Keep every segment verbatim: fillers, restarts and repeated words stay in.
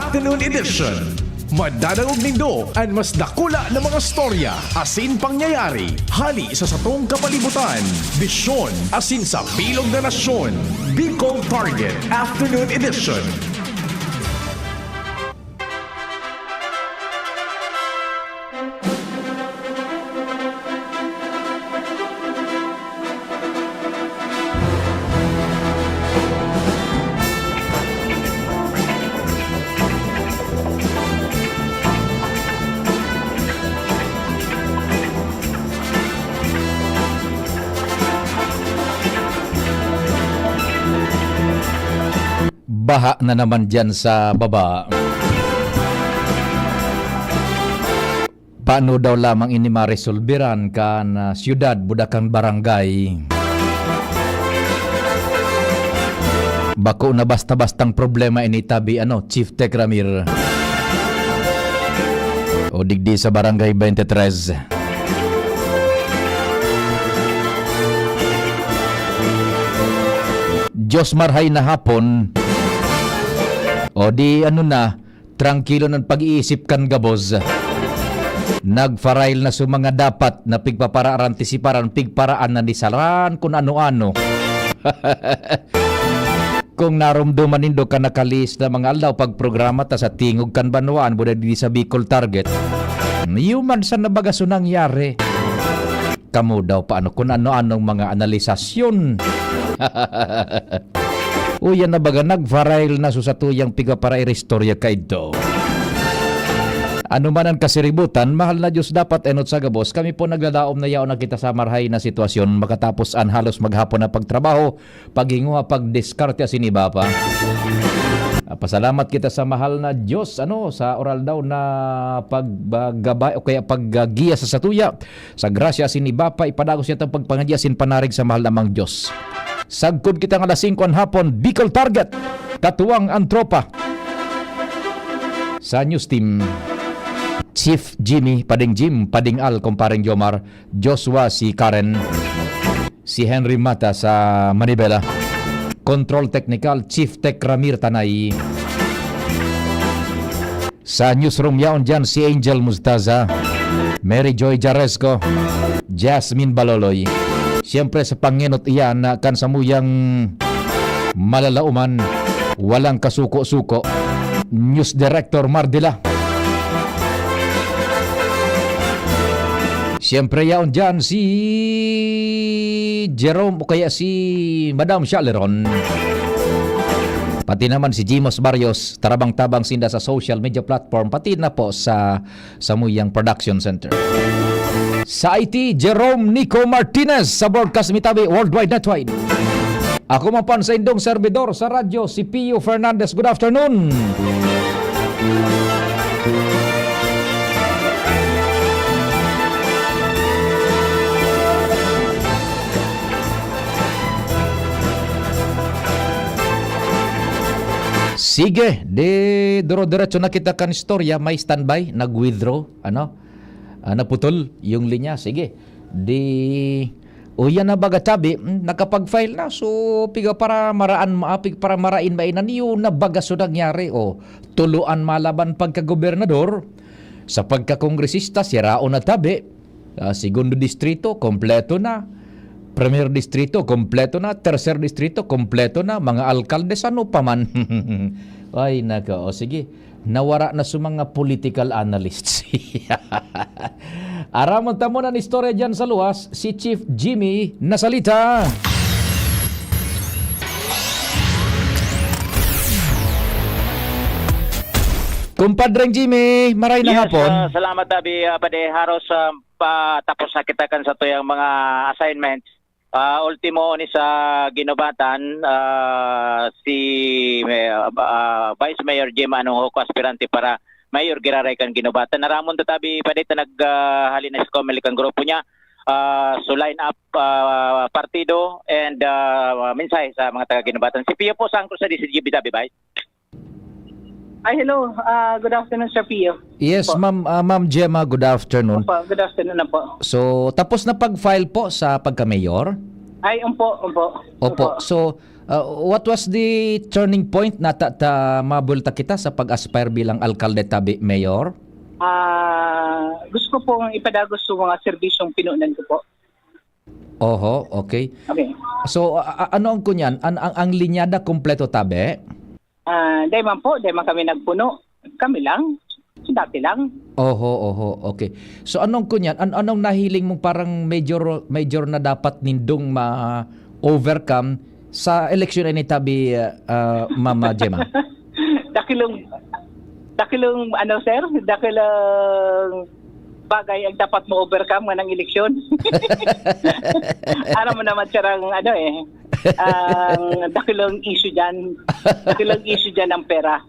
Afternoon Edition. Madadangog nindo an mas dakula na mga storya asin pangyayari hali sa satong kapalibutan, bisyon asin sa bilog na nasyon. Bicol Target Afternoon Edition. Baha na naman diyan sa baba. Paano daw lamang ini maresolberan kan, ah, siyudad, buda kan barangay? Bako na basta-bastang problema ini, tabi, ano, Chief Tech Ramir. O digdi sa Barangay twenty-three. Diyos marhay na hapon. O di ano na, trangkilo nan pag-iisip kan gabos. Nagfarail na sa mga dapat na pigpapararan, tisiparan, pigparaan na nisaran kun ano-ano. Kung narumduman nindo kan nakalihis na mga aldaw pagprograma ta sa tingog kan banwaan, buda digdi sa Bicol Target. Iyo man sa nabaga so nangyari. Kamo daw paano kun ano-anong mga analisasyon. Uyan na baga, nagviral na so satuyang pigpaparaira istorya kaidto. Ano man an kasiributan, mahal na Diyos, dapat enot sa gabos. Kami po naglalaom na yaon na kita sa marhay na sitwasyon makatapos an halos maghapon na pagtrabaho, paghinguha, pagdiskarte asin iba pa. Ah, pasalamat kita sa mahal na Diyos, ano, sa oral daw na paggabay o kaya paggiya sa satuya. Sa grasya asin iba pa, ipadagos niya itong pagpangadya asin panarig sa mahal namang Diyos. Sagkod kita nga alas singko an hapon, Bicol Target. Katuwang ang tropa sa news team, Chief Jimmy, Pading Jim, Pading Al, Compareng Jomar, Joshua, si Karen, si Henry Mata sa Manibela. Control Technical, Chief Tech Ramir Tanay. Sa newsroom yaon diyan si Angel Mustaza, Mary Joy Jaresco, Jasmine Baloloy. Siyempre sa pangenot iyan na kan samuyang malalauman, walang kasuko-suko, News Director Mardila. Siyempre yaon diyan si Jerome o kaya si Madam Shaleron. Pati naman si Jimos Barrios, tarabang-tabang sinda sa social media platform, pati na po sa samuyang production center. Sa I T, Jerome Nico Martinez, sa broadcast mi tabi, worldwide netwide. Ako man po an saindong servidor sa radyo, si Pio Fernandez. Good afternoon. Sige, di duro-diretso na kita kan istorya, may standby, nag-withdraw, ano? Ah, naputol yung linya, sige. Di, o yan na baga, tabi, hmm, nakapag-file na, so, piga para maraan, ma-, pig para marain, maina niyo na baga so nangyari, o, tuloan malaban pagkagobernador, sa pagkakongresista, siraon na tabi, ah, segundo distrito, kompleto na. Primer distrito, kompleto na. Tercer distrito, kompleto na. Mga alkalde, ano pa man. Ay, nako. O, sige. Nawara na sa mga political analysts. Aramon ta muna an istorya dyan sa luwas, si Chief Jimmy Nasalita. Kumpadreng Jimmy, maray na Yes, hapon. ah, salamat, Abi. Ah, pwede haros, ah, patapos na kita kan satuyang mga assignments. Ah, ultimo ni sa Guinobatan, ah, si, ah, ah, Vice Mayor Jim Anungo, aspirante para mayor giraray kan Guinobatan. Aramon ta tabi, pwede ta nag, ah, hali na si Comelec ang grupo niya. Ah, so line up, ah, partido and, ah, mensahe sa mga taga Guinobatan. Si Pio po, sa Angkor sa D C G B, tabi, bay? Ay, hello. Ah, good afternoon, Sir Pio. Yes, Opo. Ma'am, ah, Ma'am Gemma, good afternoon. Opo, good afternoon na po. So, tapos na pag-file po sa pagka-mayor? Ay, umpo, umpo. Opo. Opo. So, Ah, what was the turning point na ta, ta mabuelta kita sa pag-aspire bilang alkalde tabi, Mayor? Ah, gusto ko pong ipadagos yung mga serbisyong pinunan ko po. Oho, okay. Okay. So, a- a- ano ang kunyan? An ang, ang linyada kompleto tabi? Ah, dahil man po, dahil man kami nagpuno. Kami lang. Dati lang. Oho, oho. Okay. So, anong kunyan? An anong nahiling mong parang major major na dapat nindong ma-overcome sa eleksyon ini tabi, ah, Ma'am Gemma? Dakilong, dakilong, ano, sir? Dakilong bagay ang dapat mo-overcome nga ng eleksyon. Aram mo naman, sir, ang, ano, eh, ang dakilong issue dyan. Dakilong issue dyan ang pera.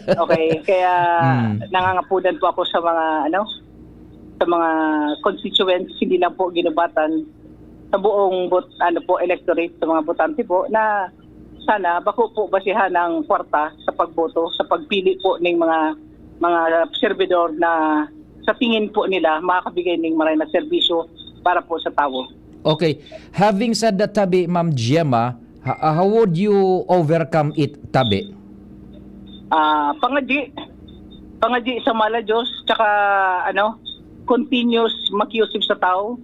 Okay, kaya Mm. nangangapunan po ako sa mga, ano, sa mga constituents, hindi lang po Guinobatan, sa buong bot, ano po, electorate, sa mga botante po, na sana bako po basihan ang kwarta sa pagboto, sa pagpili po ng mga mga servidor na sa tingin po nila makakabigay ng maray na serbisyo para po sa tawo. Okay. Having said that, tabi, Ma'am Gemma, ha- how would you overcome it, tabi? Ah, pangadyi, pangadyi sa mala Diyos, tsaka, ano, continuous makiusip sa tao.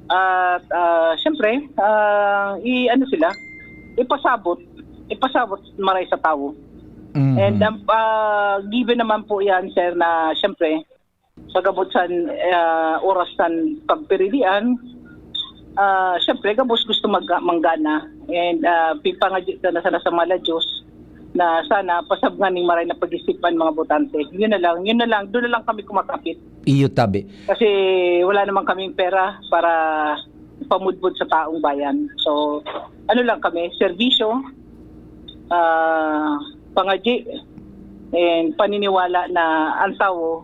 At, ah, siyempre, ah, i-, ano sila, ipasabot, ipasabot maray sa tao. Mhm. And, um, ah, given naman po yan, sir, na siyempre, sa gabot san, ah, oras san pagpirilian, ah, siyempre, gabos gusto mag-, manggana. And, ah, pipangadyi ka na sana sa mala Diyos na sana pasabngan ning maray na pag-isip an mga botante. Yun na lang, yun na lang, doon na lang kami kumakapit. Iyo, tabi. Kasi wala naman kaming pera para pamudbod sa taong bayan. So, ano lang kami, serbisyo, ah, pangadyi, and paniniwala na ang tawo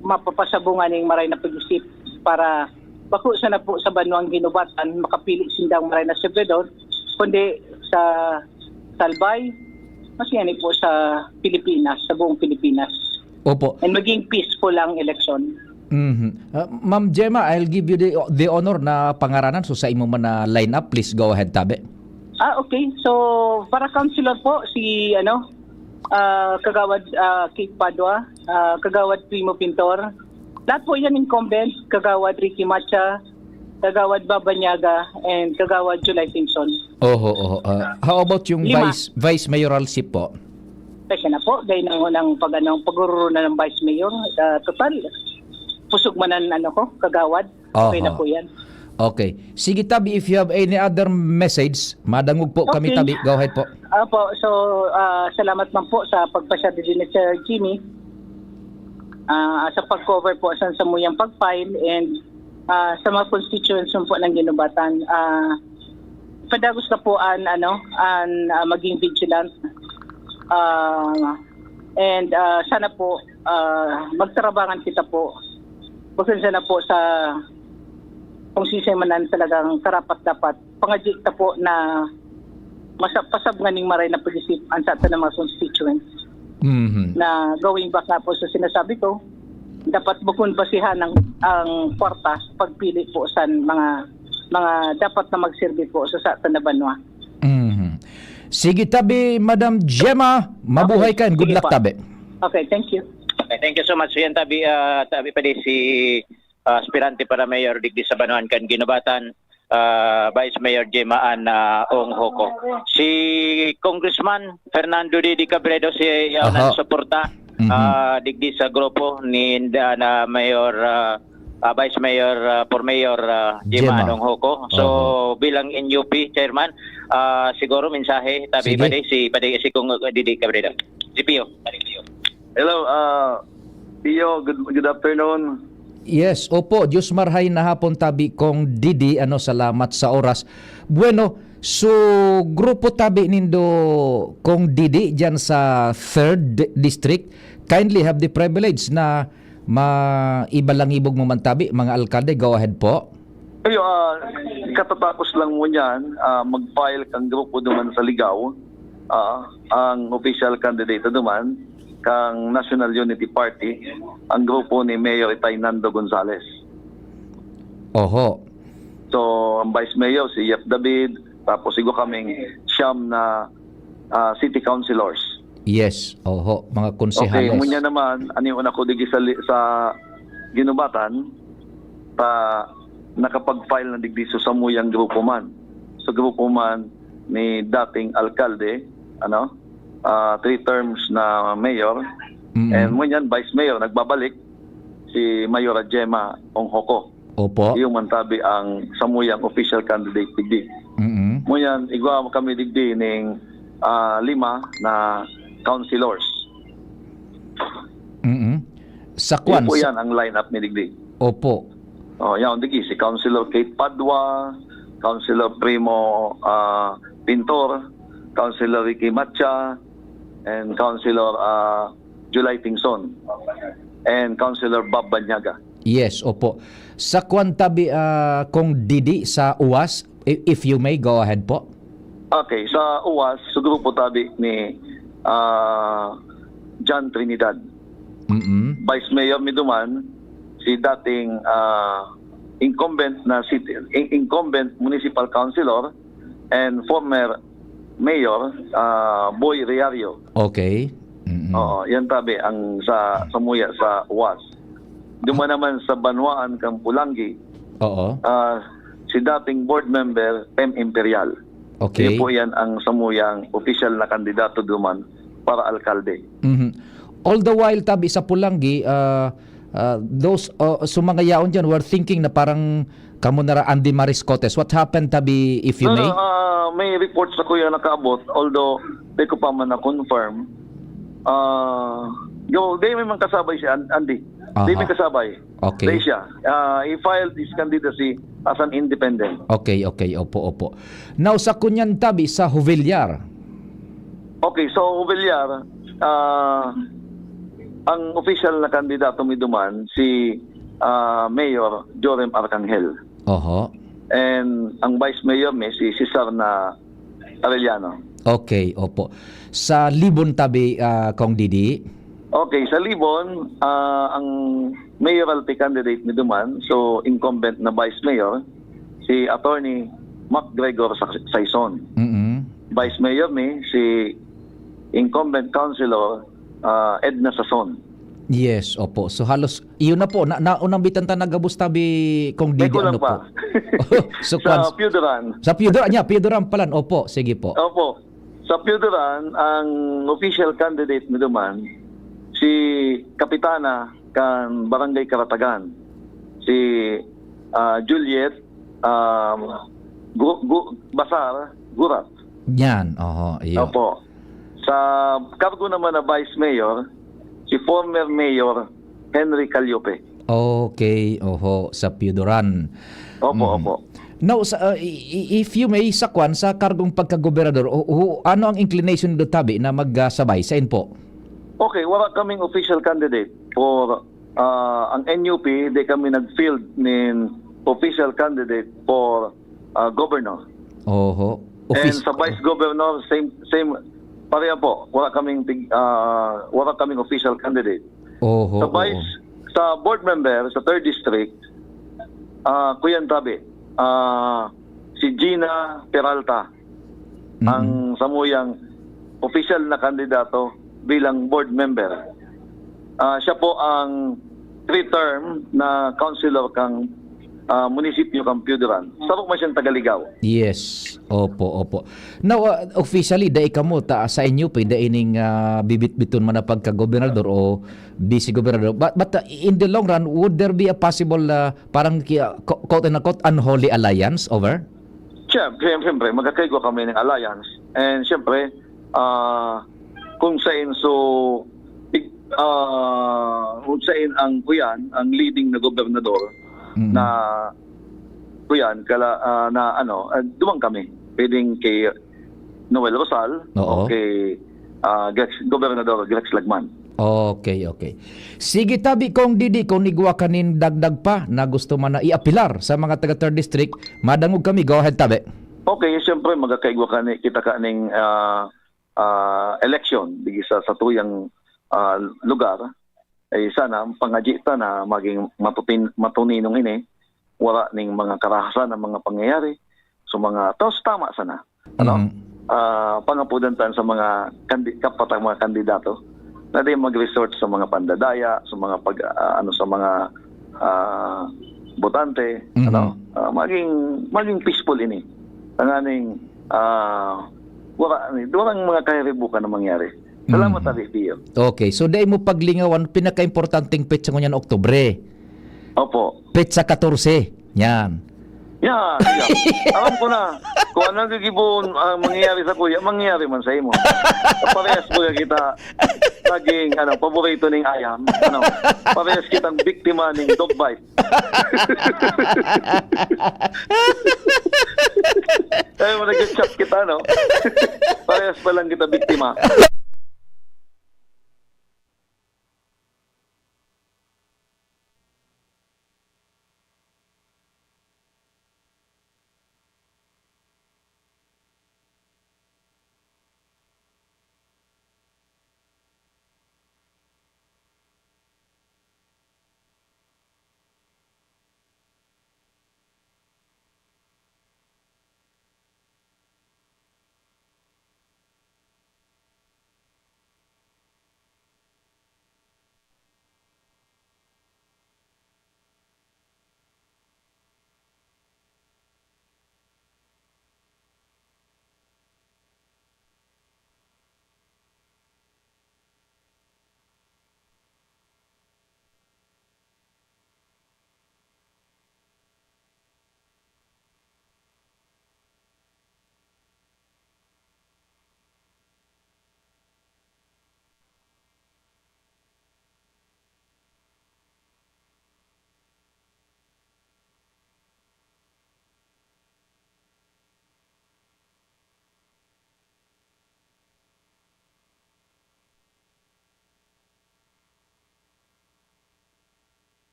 mapapasabungan ning maray na pag-isip para bako sana po sa banwang Guinobatan makapili sindang maray na servidor, kundi sa Albay, mas yan po sa Pilipinas, sa buong Pilipinas. Opo. And maging peaceful ang eleksyon. Mhm. Ah, Ma'am Gemma, I'll give you the the honor na pangaranan. So, sa imo man na line up, please go ahead, tabi. Ah, okay. So, para councilor po, si, ano, ah, Kagawad, ah, Kate Padua, ah, Kagawad Primo Pintor. Lahat po yan incumbent, Kagawad Ricky Macha, Kagawad Babanyaga, and Kagawad July Simpson. Oho, oho. Ah, how about yung Lima. vice vice mayoral seat po? Kasi na po, dahil nang unang pag, ano, pagururo na ng vice mayor, ah, total, pusog man ang, ano ko, Kagawad. Okay na Oho. Po yan. Okay. Sige, tabi, if you have any other message, madangog po kami, Okay. Tabi. Go ahead po. Apo, so, ah, salamat man po sa pagpasyar din ni Sir Jimmy, ah, sa pag-cover po sa samuyang pag-file and, ah, sa mga constituents po ng Guinobatan. Ah, padagos na po an, ano, an, ah, maging vigilant. Ah, and, ah, sana po, ah, magtarabangan kita po. Pasensya na po sa kung sisay man ang talagang karapat-dapat. Pangadyi ta po na masa-, pasabngan ning maray na pag-isip ang sa atin ng mga constituents. Mhm. Na going back nga po sa sinasabi ko, dapat bukon basihan ang, ang kwarta sa pagpili po sa mga, mga dapat na magserbi po sa, sa atin na banwa. Mhm. Sige, tabi, Madam Gemma, mabuhay ka and good Sige luck, po. Tabi. Okay, thank you. Okay, thank you so much. Yan, tabi, ah, tabi pa di si, ah, aspirante para mayor digdi sa Banwaan kan Guinobatan, ah, Vice Mayor Gemma Ann, ah, Ong Hoco. Si Congressman Fernando Didi Cabredo, si, ah, Aha. Suporta, Mhm. ah, digdi sa grupo ni, ah, na Mayor, ah, ah, Vice Mayor, ah, for Mayor, ah, Gemma Gemma. Ann Ong Hoco. So, Oho. bilang N U P chairman, ah, siguro mensahe, tabi Sige. pa di si, pa di si Kong Didi Cabredo. Si Pio. Hello, uh, Pio. Good, good afternoon. Yes, opo, Diyos marhay na hapon, tabi, Kong Didi, ano, salamat sa oras. Bueno, so, grupo tabi nindo, Kong Didi, dyan sa third di- district, kindly have the privilege na maibalangibog mo man, tabi, mga alkalde, go ahead po. Ayo, ah, katatapos lang mo niyan, ah, mag-file kang grupo duman sa Ligao, ah, ang official candidate duman, kang National Unity Party, ang grupo ni Mayor Itay Nando Gonzales. Oho. So, ang Vice Mayor, si Yep David, tapos igo kaming na, ah, city councilors. Yes, oho, mga Okay, konsehales. Ngunyan naman, an iyo na ko digdi sa li-, sa Guinobatan, ta nakapag-file na digdi sa samuyang grupo man. Sa grupo man ni dating alkalde, ano, ah, three terms na mayor, Mm. and ngunyan vice mayor, nagbabalik si Mayora Gemma Onghoco. Opo. Iyo man tabi ang samuyang official candidate digdi. Mm. Ngunyan, igwa kami digdi ning, ah, lima na councilors. Mm. Sa Iyo kwan, po sa yan ang lineup ni digdi. Opo. Oh, yan, digdi, si Councilor Kate Padua, Councilor Primo, ah, Pintor, Councilor Ricky Matcha, and Councilor, ah, July Tingson, and Councilor Bob Banyaga. Yes, opo. Sa kwan tabi, ah, Cong Didi, sa UAS, i-, if you may, go ahead po. Okay, sa UAS, sa grupo tabi ni, ah, John Trinidad. Mm-mm. Vice Mayor mi duman, si dating, ah, incumbent na city, in-, incumbent municipal councilor and former mayor, ah, Boy Riario. Okay. Mm-mm. Oo, yan tabi ang sa, samuya sa UAS. Duman naman sa banwaan kan Polangui, Oo. ah, si dating board member M. Imperial. Okay. Iyo po yan ang samuyang opisyal na kandidato duman para alkalde. Mhm. All the while, tabi sa Polangui, ah, ah, those, ah, so mga yaon dyan were thinking na parang kamo na ra Andy Mariscotes. What happened, tabi, if you No, may? no, ah, may reports ako yung nakaabot, although di ko pa man na-confirm. Ah, yo, di may man kasabay si An-, Andy. Di Aha. may kasabay. Okay. Di siya. Ah, he filed his candidacy as an independent. Okay, okay. Opo, opo. Now, sa kunyan tabi, sa Jovellar. Okay, so Jovellar, ah, ang official na kandidato mi duman, si, ah, Mayor Joram Arcangel. Oho. And ang vice mayor mi, si Cesar na Arellano. Okay, opo. Sa Libon tabi, ah, Cong Didi? Okay, sa Libon, ah, ang mayoralty candidate mi duman, so incumbent na vice mayor, si Attorney Mac Gregor Sa-, Saison. Mm-mm. Vice mayor mi, si incumbent councilor, ah, Edna Sason. Yes, opo. So halos, iyon na po, na, naunambitan ta na gabos tabi, Cong May Didi, kulang ano pa. po? So, Sa kwan-, Pio Duran. Sa Pio Duran, yeah, Pio Duran pala. Opo, sige po. Opo. Sa Pio Duran, ang official candidate mi duman, si Kapitana kan Barangay Karatagan, si, ah, Juliet, um, Gu-, Gu-, Basar Gurat. Yan, oho, iyo. Opo. Sa kargo naman na Vice Mayor, si former Mayor Henry Calliope. Okay, oho, sa Pio Duran. Opo, Mhm. opo. Now, sa, ah, i-, i-, if you may, sa kwan, sa kargong pagkagobernador, o, o, ano ang inclination nindo tabi na magsabay? Sain po? Okay, wala kaming official candidate for, ah, ang N U P, di kami nag-field nin official candidate for, ah, governor. Oho. And Office sa vice governor, same, same, pareha po. Wala kaming tig-, ah, wala kaming official candidate. Oho, Sa vice, oo. sa board member, sa third district, ah, kuyan tabi, ah, si Gina Peralta, Mm. ang samuyang official na kandidato bilang board member. Ah, siya po ang three-term na councilor kang, ah, munisipyo kang Pio Duran. Saro man siyang taga Ligao. Yes. Opo, opo. Now, ah, officially, dai kamo ta, sa inyo, pwede ining, ah, bibitbiton man na pagka-gobernador o vice-gobernador. But, but, ah, in the long run, would there be a possible, ah, parang ki-, ah, qu-, quote and unquote, unholy alliance over? Siyempre, siyempre, magkakaigwa kami ng alliance. And siyempre, ah, kung sain so, ig-, ah, kung sain ang kuyan, ang leading na gobernador Mm. na kuyan, kala, ah, na ano, ah, duman kami. Pwedeng kay Noel Rosal Oo. o kay, ah, Grex, Gobernador Grex Lagman. Okay, okay. Sige, tabi, Cong Didi, kung igwa ka nin dagdag pa na gusto man na iapilar sa mga taga Third District, madangog kami. Go ahead, tabi. Okay, siyempre, magkakaigwa ka ni, kita ka ning, ah, ah, eleksyon, digdi sa, sa tuyang, ah, lugar. Eh, sana, ang pangadyi ta na maging matutin-, matuninong ini, wala ning mga karahasan ang mga pangyayari. So, mga, tapos tama sana. Ano? Mhm. ah, pangapodan tan sa mga kandi-, kapwa ta mga kandidato na di mag-resort sa mga pandadaya, sa mga pag-, ah, ano, sa mga, ah, botante, Mhm. ano, ah, maging, maging peaceful ini. Tanganing, ah, wala, walang mga kahiribukan na mangyari. Salamat, Mhm. Abi Pio. Okay, so dai mo paglingawan, pinakaimportanteng petsa ngunyan, Oktubre. Opo. Petsa katorse. Yan. Yan, yan. Alam ko na kung ano ang gigibohon, ang mangyayari sa kuya, mangyayari man sa imo. Parehas, kuya, kita naging, ano, paborito ning ayam. Ano, parehas kitang biktima ning dog bite. Ay, mo nag-chat kita, no? Parehas pa lang kita biktima.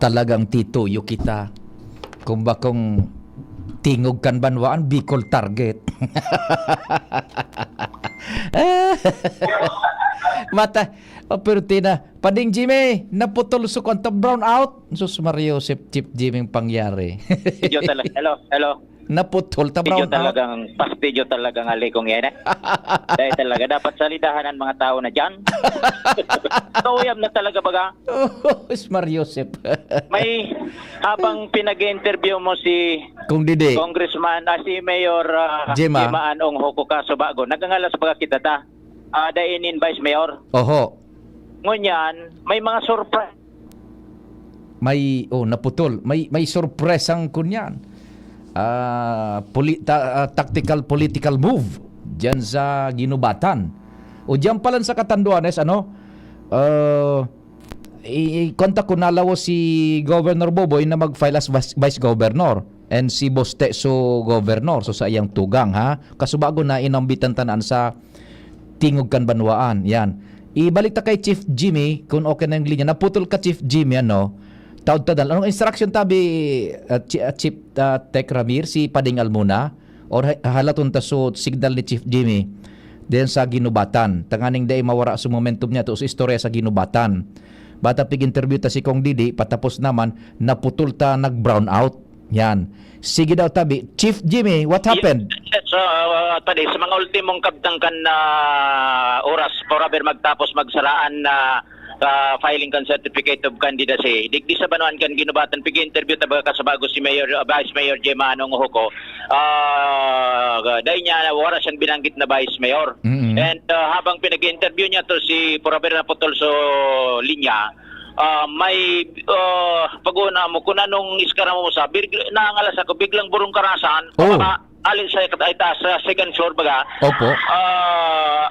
Talagang tituyo kita. Kung bakong tingog kan banwaan, Bicol target. Mata, oh, pero tina, Pading Jimmy, naputol so kwan ta, brown out. Sus Mario, Sep, Chief Jimmy ang pangyari. Video talaga. Hello, hello. Naputol ta, brown out. Video talagang, pas video talagang ali kong yan eh. Dahil talaga, dapat salidahan ang mga tao na dyan. Kauyam na talaga baga. Oh, Mario Sep. May, habang pinag-interview mo si Kung didi. Congressman, ah, si Mayor uh, Jema. Jema Anong Huko Kaso Bago, nagangalas baga kita ta. Uh, dainin Vice Mayor. Oho. Ngunyan, may mga surprise. May, oh, naputol. May, may sorpresang kunyan. Ah, poli- ta- ah, tactical political move diyan sa Ginubatan. O diyan pa lang sa Catanduanes, ano? Uh, i- i- konta ko nalawo si Governor Boboy na mag-file as vice, vice governor and si Boste so governor so sa iyang tugang ha kasubago na inambitan tanan sa tingog kan banwaan. Yan. Ibalik ta kay Chief Jimmy, kung okay na yung linya. Naputol ka, Chief Jimmy, ano? Taod ta dal. Anong instruction tabi, uh, Chi- uh, Chief uh, Tech Ramir, si Pading Almona? Or ha- halaton ta so signal ni Chief Jimmy? Then sa Ginubatan. Tanganing dai mawara sa momentum niya to sa istorya sa Ginubatan. Bata pig-interview ta si Kong Didi, patapos naman, naputol ta, nag-brown out. Yan. Sige daw tabi. Chief Jimmy, what happened? Yes, uh, pwede, sa mga ultimong kabtang kan na oras, para magtapos magsaraan na uh, filing kan certificate of candidacy. Digdi sa banwaan kan Ginubatan, pig-interview ta baga kasabago si Mayor, uh, Vice Mayor Jema Anong Huko. Uh, dahil niya, wala siyang binanggit na Vice Mayor. Mm-mm. And uh, habang pinag-interview niya to si Puraber na putol so linya, uh, may uh, pag-una mo kung anong iskara mo sa, big, nangalas ako, biglang burong karasan, Oh. Pababa, alin sa kat- ay taas sa second floor baga. Opo. Ah,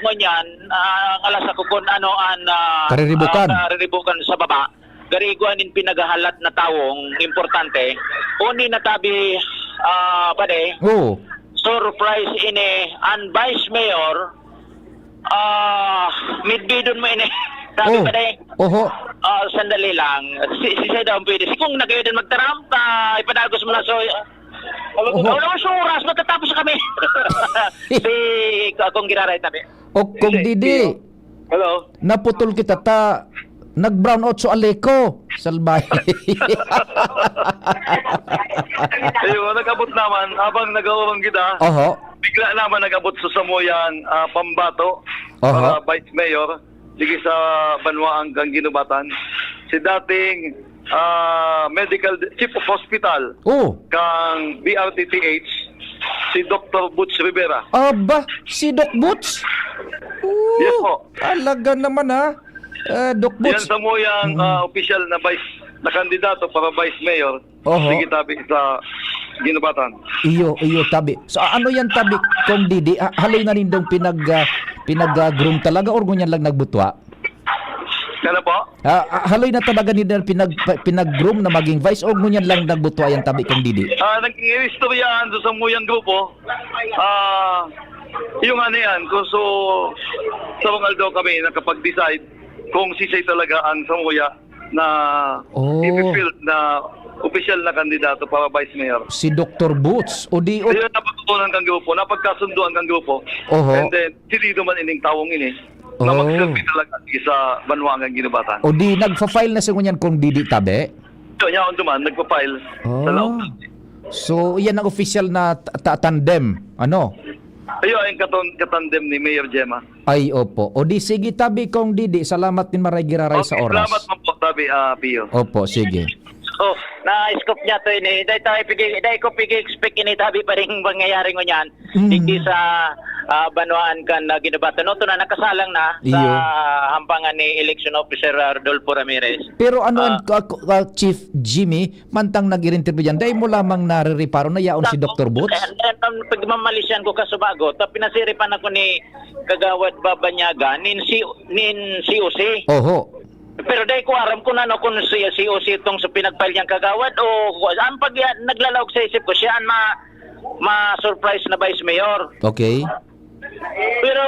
ngunyan, ah, ngalas ako kung ano ang ah, Kariribukan. ah, kariribukan sa baba. Garigwa nin pinagahalat na tawong importante. Uni natabi, ah, pade, Oh. surprise ini ang Vice Mayor, ah, midbidon mo ini. Sabi Oh. Pade, Oho. ah, sandali lang. Si, si Sir daw ang pwede. Si Kung nagayo din magtaram, ta, ipadagos mo na so, Oho. Wala sa oras, matatapos kami. Si, akong giraray tabi. O kung didi, Hello. naputol kita ta, nag-brown out so aleko. Salbahe. Ayun, nag-abot naman, habang nag-aurang kita, Oho. bigla naman nag-abot sa samuyang ah, pambato Oho. para Vice Mayor, sige sa banwaan kang Ginubatan. Si dating ah, medical chief of hospital Oh. kang B R T T H, si Doctor Butch Rivera. Aba, si Doc Boots? Oo, Yes po. Talaga naman ha. Eh, Doc Yan Boots. Samuyang Mm. ah, opisyal na vice, na kandidato para Vice Mayor. Oho. Sige tabi sa Ginubatan. Iyo, iyo, tabi. So ano yan tabi, Kong Didi? Ah, haloy na nindong pinag, ah, pinag-groom talaga or ngunyan lang nagbutwa? Ano po? Ah, ah, haloy na talaga nindong pinag, pinag-groom na maging vice or ngunyan lang nagbutwa yan tabi, Kong Didi? Ah, naging iristoryahan sa samuyang grupo. Ah, yung ano yan, kung so, sa mga aldaw kami nakapag-decide kung sisay talaga ang samuya na Oh. ipifield na opisyal na kandidato para Vice Mayor. Si Doctor Boots. O di, o, Yun ang napagtutunan kang grupo, napagkasunduan kang grupo. Oho. And then, sinido man ining tawong ini na Oh. magserbi talaga sa banwa ng Ginubatan. O di, nagfa-file na siya ngunyan, Kong Didi, tabi? Yun, yaon duman, nagpa-file Oh. sa laog. So, yan ang official na ta- ta- tandem. Ano? Ayun, ang katon- katandem ni Mayor Gemma. Ay, opo. O di, sige, tabi, Kong Didi. Salamat din, maray giraray sa Okay, oras. Salamat man po, tabi, ah, Pio. Opo, sige. Oh, na-scoop niya to ini. Dahil tayo pigi, dahil ko pigi-expect ini tabi pa rin pangyayari ngunyan. Mm. Digdi sa ah, banwaan kan uh, Ginubatan. No, to na nakasalang na sa Iyo. hampangan ni Election Officer ah, Rodolfo Ramirez. Pero ano ang Ah. uh, uh, Chief Jimmy, mantang nag-interview diyan, dai mo lamang narireparo na yaon si Doctor Boots? Eh, eh, ang pagmamalisyan ko kasubago, ta pinasiripan ako ni Kagawad Babanyaga, nin, si, nin C O C. Oho. Pero dai ko aram kung ano, kung si, si O C itong sa pinagpal niyang kagawad o ang pag naglalaog sa isip ko, siya ang ma, ma-surprise na vice mayor. Okay. Pero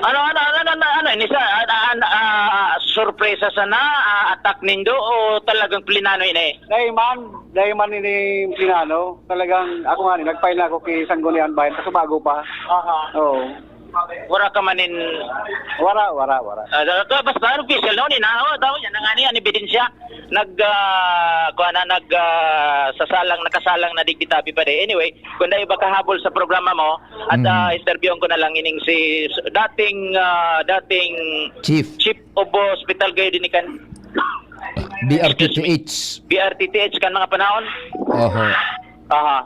ano, ano, ano, ano, ano, ini sa, ah, ah, ah, sorpresa sana, ah, attack nindo o talagang plinano ini? Dai man, dai man ini plinano. Talagang ako nga ni, nag-file na ako ki Sangguniang Bayan, kaso bago pa. Aha. Oo. Wara ka man in Wara, wara, wara. Ah, da-, da-, basta ano, official na, ni na, oh, tao yan, ang ani, ang ebidensya. Nag, ah, kuha na, nag, ah, sasalang, nakasalang na digdi tabi pa de. Anyway, kung dai ba kahabol sa programa mo, at, Mm. ah, interviewon ko na lang ining si dating, ah, dating Chief. Chief of Hospital kayo din kan B R T T H. B R T T H kan mga panahon. Oho. Aha.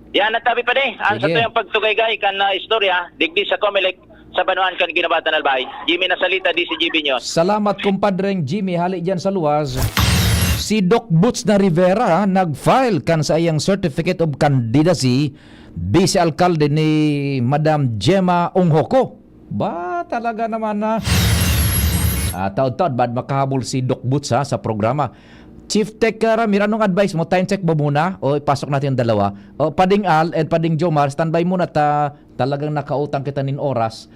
Yan ang tabi pa de. Ang Sige. Sa tuyang pagtugaygay kan, ah, istorya, digdi sa Comelec, sa Banwaan kan Guinobatan, Albay. Jimmy Nasalita, D C G B News. Salamat, kumpadreng Jimmy, hali dyan sa luwas. Si Doc Boots na Rivera nag-file kan sa iyang Certificate of Candidacy, Vice Alkalde ni Madam Gemma Unghoco. Ba, talaga naman na. Ah, taod-taod, bad makahabol si Doc Boots, ha, sa programa. Chief Tech, ah, Ramir, anong advice mo? Time check ba muna? O ipasok natin yung dalawa? O, Pading Al and Pading Jomar, standby muna ta. Talagang nakautang kita nin oras.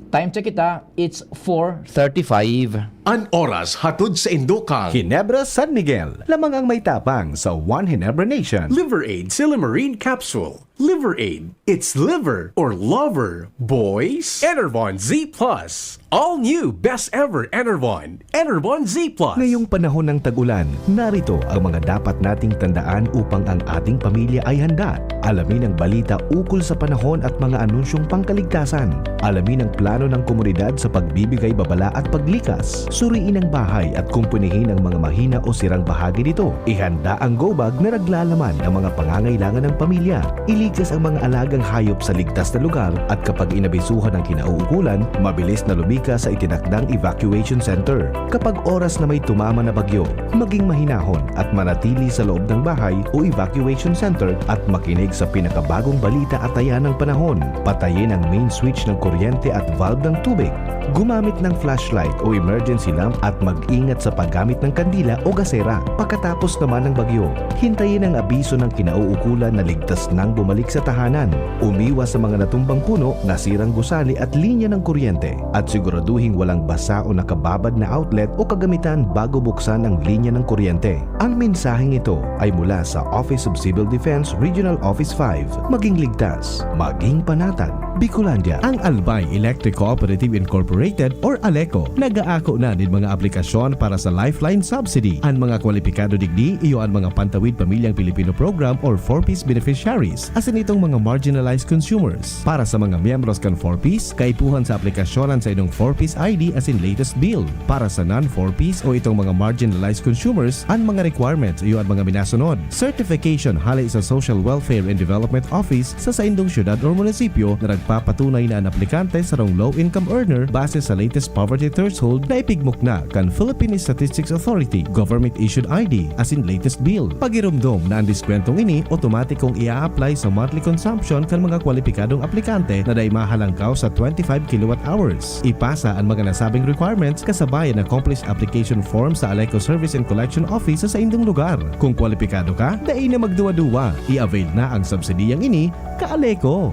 Time check kita, it's four thirty-five. An oras hatod sa Indokang Ginebra San Miguel, lamang ang may tapang sa One Ginebra Nation. Liver Aid Silimarin Capsule. Liver Aid. It's liver or lover, boys. Enervon Z plus. All new, best ever Enervon. Enervon Z plus. Ngayong panahon ng tag-ulan, narito ang mga dapat nating tandaan upang ang ating pamilya ay handa. Alamin ang balita ukol sa panahon at mga anunsyong pangkaligtasan. Alamin ang plano ng komunidad sa pagbibigay babala at paglikas. Suriin ang bahay at kumpunihin ang mga mahina o sirang bahagi nito. Ihanda ang go bag na naglalaman ng mga pangangailangan ng pamilya. Iligtas ang mga alagang hayop sa ligtas na lugar at kapag inabisuhan ng kinauukulan, mabilis na lumikas sa itinakdang evacuation center. Kapag oras na may tumama na bagyo, maging mahinahon at manatili sa loob ng bahay o evacuation center at makinig sa pinakabagong balita at taya ng panahon. Patayin ang main switch ng kuryente at valve ng tubig. Gumamit ng flashlight o emergency lamp at mag-ingat sa paggamit ng kandila o gasera. Pagkatapos naman ng bagyo, hintayin ang abiso ng kinauukulan na ligtas nang bumalik sa tahanan. Umiwas sa mga natumbang puno, nasirang gusali at linya ng kuryente. At siguraduhing walang basa o nakababad na outlet o kagamitan bago buksan ang linya ng kuryente. Ang mensaheng ito ay mula sa Office of Civil Defense Regional Office five. Maging ligtas, maging panatag. Bicolandia. Ang Albay Electric Cooperative Incorporated or ALECO nag-aako na nin mga aplikasyon para sa Lifeline Subsidy. An mga kwalipikado digdi iyo an mga Pantawid Pamilyang Pilipino Program or four Ps beneficiaries, asin itong mga marginalized consumers. Para sa mga miyembros kan four Ps, kaipuhan sa aplikasyon an saindong four Ps I D asin latest bill. Para sa non-four Ps o itong mga marginalized consumers, an mga requirements iyo an mga minasunod. Certification hale sa Social Welfare and Development Office sa saindong syudad or munisipyo na nagpapatunay na an aplikante sarong low-income earner base sa latest poverty threshold na ipigmukna kan Philippine Statistics Authority, government-issued I D, asin latest bill. Pagiromdom na an diskwentong ini otomatikong i-a-apply sa monthly consumption kan mga kwalipikadong aplikante na dai mahalangkaw sa twenty-five kilowatt hours. Ipasa an mga nasabing requirements kasabay an accomplished application form sa ALECO Service and Collection Office sa saindong lugar. Kung kwalipikado ka, dai na magduwa-duwa. I-avail na ang subsidiyang ini, ka-ALECO.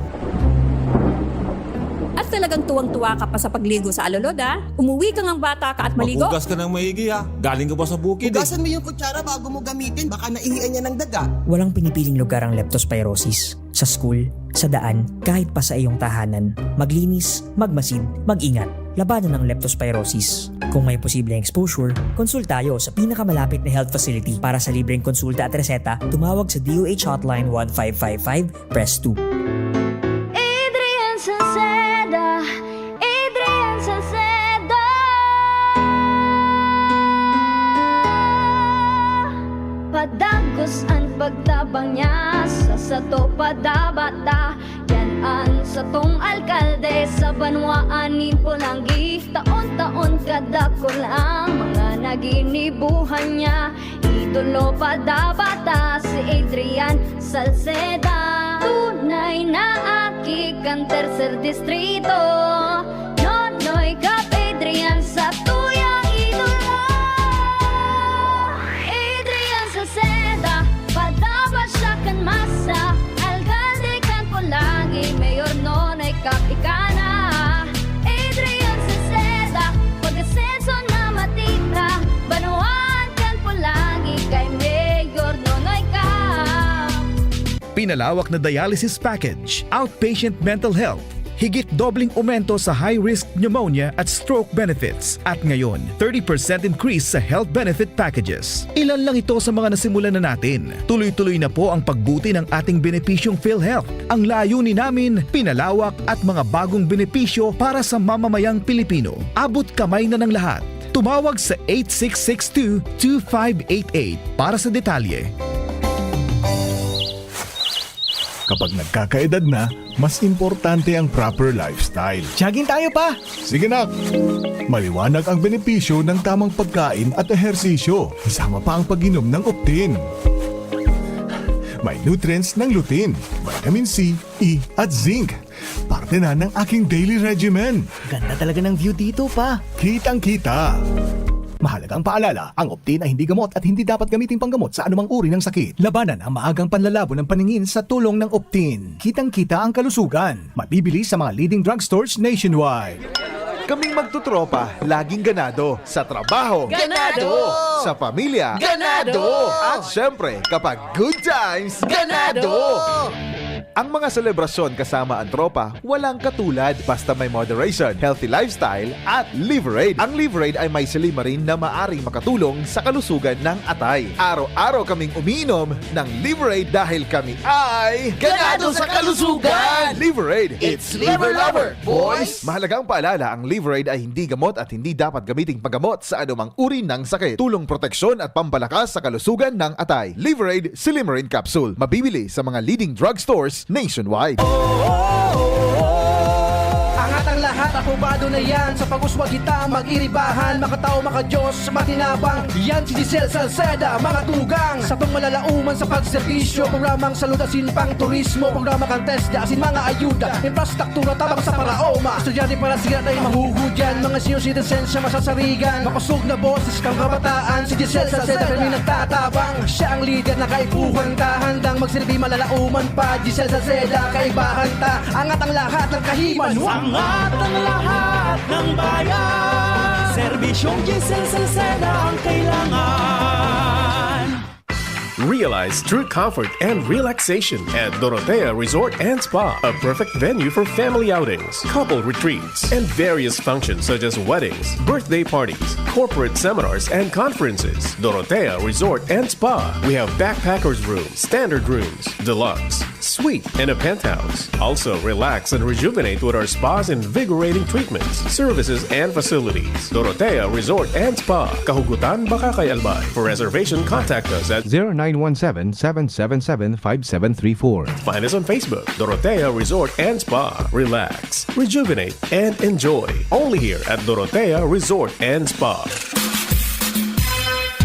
At talagang tuwang-tuwa ka pa sa pagligo sa alulod, ah? Umuwi ka ngang bata ka at maligo? Maghugas ka ng maigi, ha? Galing ka pa sa bukid, eh. Hugasan mo yung kutsara bago mo gamitin, baka naihian yan ng daga. Walang pinipiling lugar ang leptospirosis. Sa school, sa daan, kahit pa sa iyong tahanan. Maglinis, magmasid, mag-ingat. Labanan ang leptospirosis. Kung may posibleng exposure, konsulta tayo sa pinakamalapit na health facility. Para sa libreng konsulta at reseta, tumawag sa D O H Hotline one five five five, press two. Adrian Salceda, Adrian Salceda. Padagos an pagtabang niya sa sato, padabata. Yan an satong alkalde sa banwaan nin Polangui. Taon-taon kadakul ang mga naginibuhan niya. Idolo pa dapat ta si Adrian Salceda. Tunay na aki kan Tercer Distrito. Nonoy Kap Adrian sa tuyang idolo. Adrian Salceda, padapat siya kan masa. Alkalde kan Polangui, Mayor Nonoy Kap ika na. Pinalawak na dialysis package, outpatient mental health, higit dobleng aumento sa high-risk pneumonia at stroke benefits, at ngayon, thirty percent increase sa health benefit packages. Ilan lang ito sa mga nasimulan na natin. Tuloy-tuloy na po ang pagbuti ng ating benepisyong PhilHealth. Ang layunin namin, pinalawak at mga bagong benepisyo para sa mamamayang Pilipino. Abot kamay na ng lahat. Tumawag sa eight six six two two five eight eight para sa detalye. Kapag nagkakaedad na, mas importante ang proper lifestyle. Jogging tayo, pa! Sige, nak! Maliwanag ang benepisyo ng tamang pagkain at ehersisyo, kasama pa ang pag-inom ng Optin. May nutrients ng lutein, vitamin C, E, at zinc. Parte na ng aking daily regimen. Ganda talaga ng view dito, pa. Kitang-kita. Mahalagang paalala, ang Optin ay hindi gamot at hindi dapat gamiting panggamot sa anumang uri ng sakit. Labanan ang maagang panlalabo ng paningin sa tulong ng Optin. Kitang-kita ang kalusugan. Mabibili sa mga leading drugstores nationwide. Kaming magtotropa, laging ganado. Sa trabaho, Ganado! Sa pamilya, Ganado! At syempre, kapag good times, Ganado! Ang mga selebrasyon kasama ang tropa, walang katulad. Basta may moderation, healthy lifestyle, at Liverade. Ang Liverade ay may silymarin na maaring makatulong sa kalusugan ng atay. Araw-araw kaming umiinom ng Liverade dahil kami ay Ganado sa kalusugan! Liverade. It's Liver Lover, boys! Mahalagang paalala, ang Liverade ay hindi gamot at hindi dapat gamiting panggamot sa anumang uri ng sakit. Tulong proteksyon at pampalakas sa kalusugan ng atay. Liverade Silymarin Capsule. Mabibili sa mga leading drugstores nationwide. Angat ang lahat, aprobado na yan. Sa pag-uswag kita, mag-iribahan, makatao, makadiyos, matinabang. Yan si Giselle Salceda, mga tugang. Sa pangmalalauman sa pagserbisyo, programang salud asin pang turismo, programa kan TESDA asin mga ayuda, infrastruktura tabang sa paraoma. Estudyante para siya ay mahuhudyan, mga senior citizens siya masasarigan. Makosog na boses kang kabataan, si Giselle Salceda kami nagtatabang. Siya ang lider na kaipuhan ta, handang magsilbi malalauman pa. Giselle Salceda, kaibahan ta, angat ang lahat ng kahiman. Angat ang lahat ng bayan. Serbisyong Giselle Salceda ang kailangan. Realize true comfort and relaxation at Dorotea Resort and Spa, a perfect venue for family outings, couple retreats, and various functions such as weddings, birthday parties, corporate seminars, and conferences. Dorotea Resort and Spa. We have backpackers room, standard rooms, deluxe, suite, and a penthouse. Also, relax and rejuvenate with our spa's invigorating treatments, services, and facilities. Dorotea Resort and Spa, Kahugutan, Bacacay, Albay. For reservation, contact us at zero nine one seven, seven seven seven, five seven three four. Find us on Facebook, Dorotea Resort and Spa. Relax, rejuvenate, and enjoy. Only here at Dorotea Resort and Spa.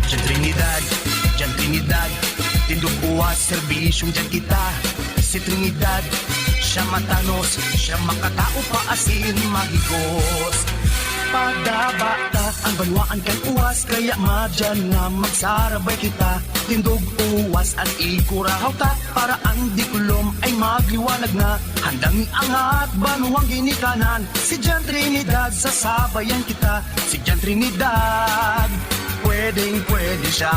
Diyan Trinidad, diyan Trinidad, tindog uwas, serbisyong diyan kita. Si Trinidad, siya matanos, siya makatao pa asin mahigos. Padaba ta ang banwaan kan uwas, kaya madyan nga magsarabay kita. Tindog uwas at ikurahaw ta, para ang diplom ay magliwanag na. Handang iangat banwang ginikanan, si Jan Trinidad, sasabayan kita. Si Jan Trinidad, pwedeng pwede siya.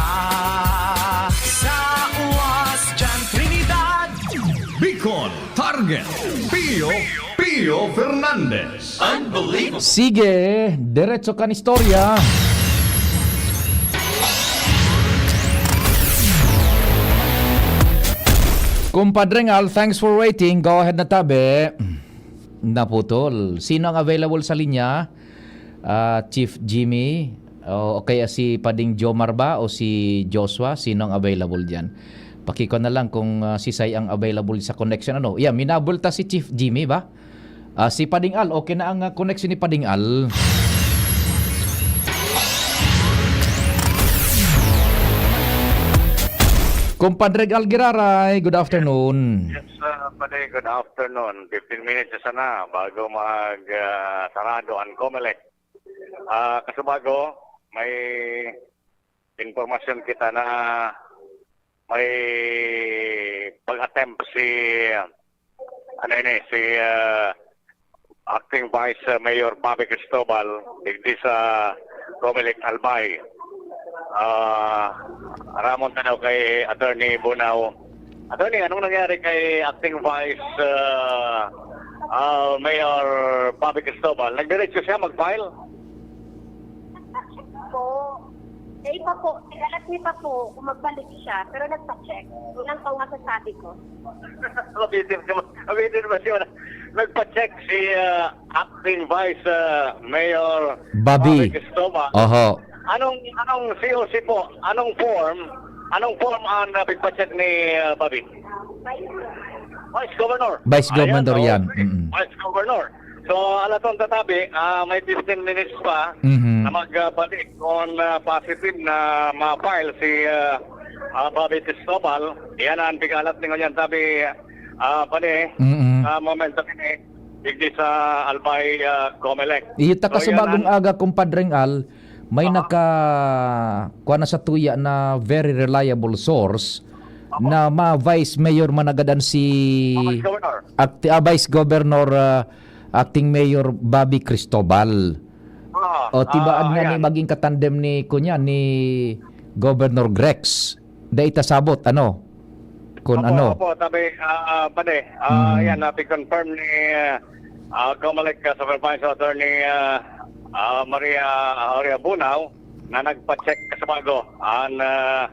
Sa uwas, Jan Trinidad. Bicol Target, Pio, Pio Fernandez. Unbelievable. Sige, diretso kan istorya. Kumpadreng Al, thanks for waiting. Go ahead na tabi. Naputol. Sino ang available sa linya? Ah, Chief Jimmy, o, o kaya si Pading Jomar ba o si Joshua? Sino ang available diyan? Pakiko na lang kung, ah, si Sai ang available sa connection, ano? Yeah, minabulta si Chief Jimmy ba? Ah, si Pading Al, okay na ang, ah, connection ni Pading Al. Compadre Al Giraray, good afternoon. Yes, uh, Padre, good afternoon. Fifteen minutes na sana bago mag, ah, sarado ang Comelec. Ah, Kasubago, may impormasyon kita na may pag-attempt si, ano ini, si, ah, Acting Vice Mayor Bobby Cristobal digdi sa Comelec Albay. Ah, aramon ta daw kay Attorney Bunao, Attorney, anong nangyari kay Acting Vice, ah, ah, Mayor Bobby Cristobal? Nagdiretso siya mag-file? Po, eh, iba po, nagalat niya pa po kung magbalik siya, pero nagpa-check. Yun lang po ang masasabi ko. Mabitin ka, mabitin ba siya? Nagpa-check si, ah, Acting Vice, ah, Mayor Bobby. Cristobal. Oho. Anong, anong C O C po? Anong form? Anong form ang, ah, pigpa-check ni, ah, Bobby? Vice Governor. Vice Governor Ayan, yan. okay. Mm-mm. Vice Governor. So, alaton tatabi, ah, may fifteen minutes pa Mhm. na magbalik kung, ah, positive na ma-file si, ah, ah, Bobby Cristobal. Yan ang pigalat ni ngunyan tabi, ah, pare, Mm-mm. sa momento ini, digdi sa Albay, ah, Comelec. Iyo ta So, yan kasubagong ang- aga, Kumpadreng Al, may Aha. naka kuha na sa tuya na very reliable source na ma-Vice Mayor managadan si Vice Governor. Acti- ah, Vice Governor, ah, Acting Mayor Bobby Cristobal. Ah, O tibaad ah, nga ni ayan. maging katandem ni kunya ni Governor Grex. Dai ta sabot ano? Kun Opo, ano? Opo, tabi, ah, ah, pare, ah, Mm. yan, napi-confirm ni, ah, ah, Comelec, ah, Supervisor Attorney, ah, ah, Maria, ah, Maria Bunao, na nagpa-check kasabago ang, ah,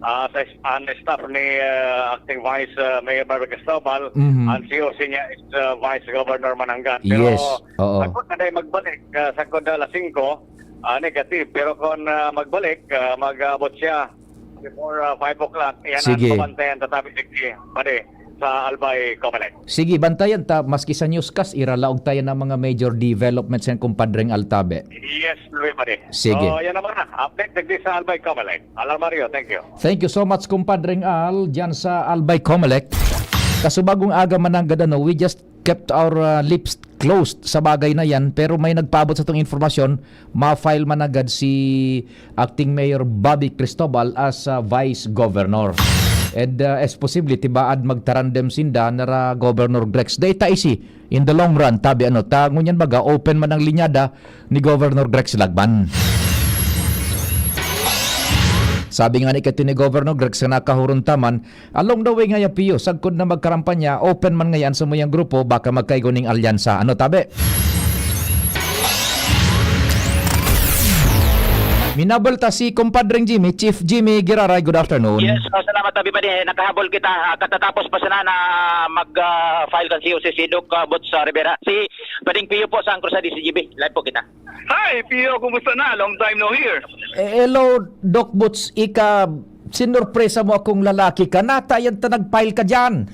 ah, sa, ang staff ni, ah, Acting Vice, ah, Mayor Barbara Cristobal, Mhm. ang C O C niya is, ah, Vice Governor Manangat. Pero, Yes, oo. Sagkod na dahil magbalik, ah, sagkod na alas singko, ah, negative. Pero kung, ah, magbalik, ah, mag-aabot siya before, ah, five o'clock. Yan Sige. Ang pabantayan tatabi digdi, pare, sa Albay Comelec. Sige, bantayan ta, maski sa newscast, iralaog tayo ng mga major developments yan, Kumpadreng Al, tabi. Yes, Luis, pare. Sige. So, yan naman na. Update digdi sa Albay Comelec. Alarmario, thank you. Thank you so much, Kumpadreng Al, dyan sa Albay Comelec. Kasubagong aga mananggad, ano, we just kept our uh, lips closed sa bagay na yan, pero may nagpaabot sa itong informasyon, ma-file managad si Acting Mayor Bobby Cristobal as uh, Vice Governor. And uh, as posible, tibaad magtarandem sinda nara Governor Grex. Data isi, in the long run, tabi ano, ta, ngunyan baga, open man ang linyada ni Governor Grex Lagman. Sabi nga ni Katini Governor Grex na nakahuron taman, along the way nga ya Pio, sagkod na magkarampanya, open man ngayan sa muyang grupo, baka magkaigo ning alyansa. Ano tabi? Minabal ta si Kumpadreng Jimmy, Chief Jimmy Giraray, good afternoon. Yes, uh, salamat tabi pa din. Nakahabol kita uh, katatapos pa sana na mag-file kan C O C si Doc uh, Boots uh, Rivera. Si Pading Pio po sa Cruzade C G B. Live po kita. Hi, Pio, kumusta na? Long time no hear. Eh, hello, Doc Boots, ika, sinurpresa mo akong lalaki ka, natayan ta nag-file ka dyan.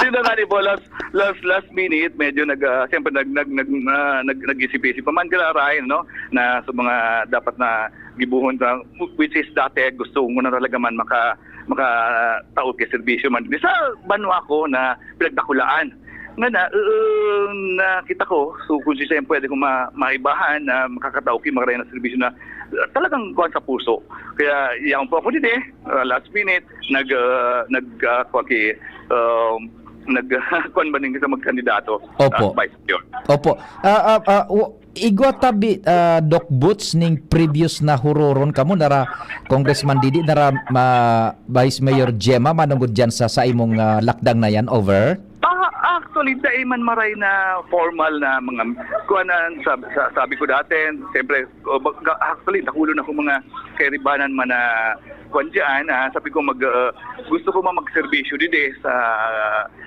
Yun na nga ni Bo, last, last, last minute, medyo nag, uh, siyempre nag, nag, nag, uh, nag, nag-isip-isip pa man, Giraray, no? Na sa mga dapat na gibuhon sa, which is dati, gusto ko na talaga man maka, makataod kay serbisyo man. Di sa banwa ko na pinagdakulaan. Nga na, uh, nakita ko, so kung siya pwede kong ma maibahan na makakatao ki mga na serbisyo na uh, talagang kuwan sa puso. Kaya iyan po ako din eh, uh, last minute, nag, uh, nag, uh, kuwan ki, um, nag, kuwan ba din kita magkandidato? Opo. Uh, vice mayor. Opo. Ah, ah, ah, w- igwa tabi, ah, Doc Boots, ning previous na huroron kamo, nara Congressman Didi, nara ah, Vice Mayor Gemma, manungod dyan sa, sa imong ah, lakdang na yan, over? Ah, actually, dai man maray na formal na mga kuanan sa, sa, sabi ko dati, siyempre, oh, bag- actually, nakulon ako mga kairibanan man na kuan diyan, ah, sabi ko mag ah, gusto ko man magserbisyo didi sa